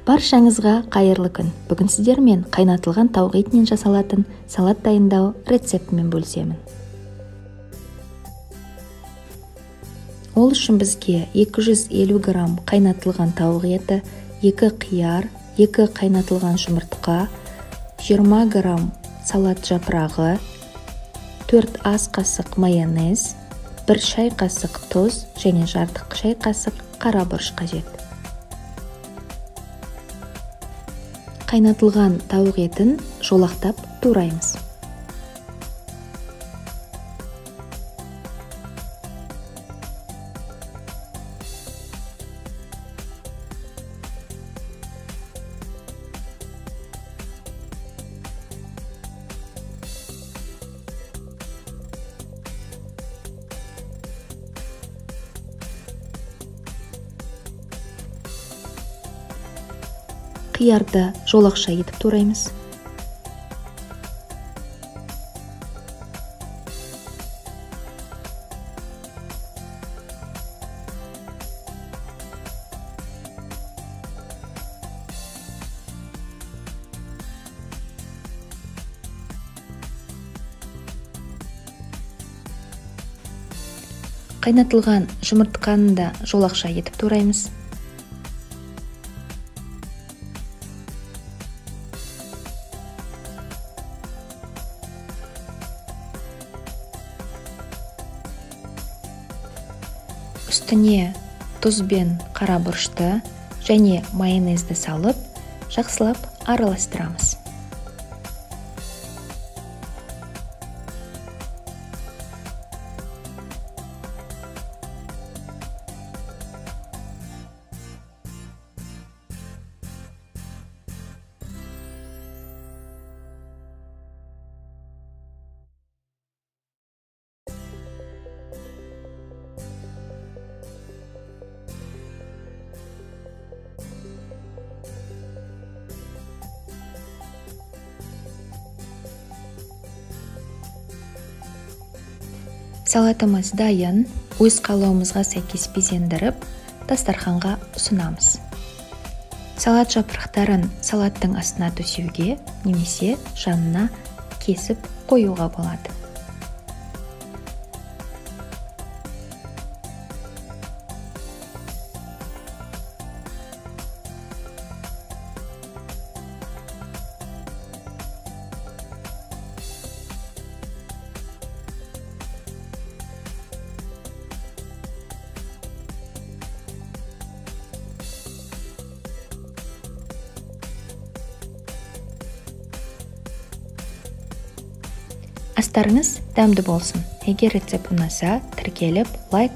Баршаңызға қайырлы күн. Бүгін сіздермен қайнатылған тауық етінен жасалатын салат дайындау рецептімен бөлісемін. Ол үшін бізге 250 грамм қайнатылған тауық еті, 2 қияр, 2 қайнатылған жұмыртқа, 20 грамм салат жапырағы, 4 ас қасық майонез, 1 шай қасық тұз және жарты шай қасық қара бұрыш қажет. Қайнатылған тауық етін жолақтап тураймыз. Қиярды жолақша етіп тураймыз. Қайнатылған жұмыртқаны да жолақша етіп тураймыз. Үстіне тұз бен қара бұрышты және майонезді салып, жақсылап араластырамыз. Салатымыз дайын, өз қалауымызға сәйкес безендіріп, дастарханға ұсынамыз. Салат жапырақтарын салаттың астына төсеуге немесе жанына кесіп қоюға болады. Астарыңыз дәмді болсын. Егер рецепт ұнаса, тіркеліп, лайк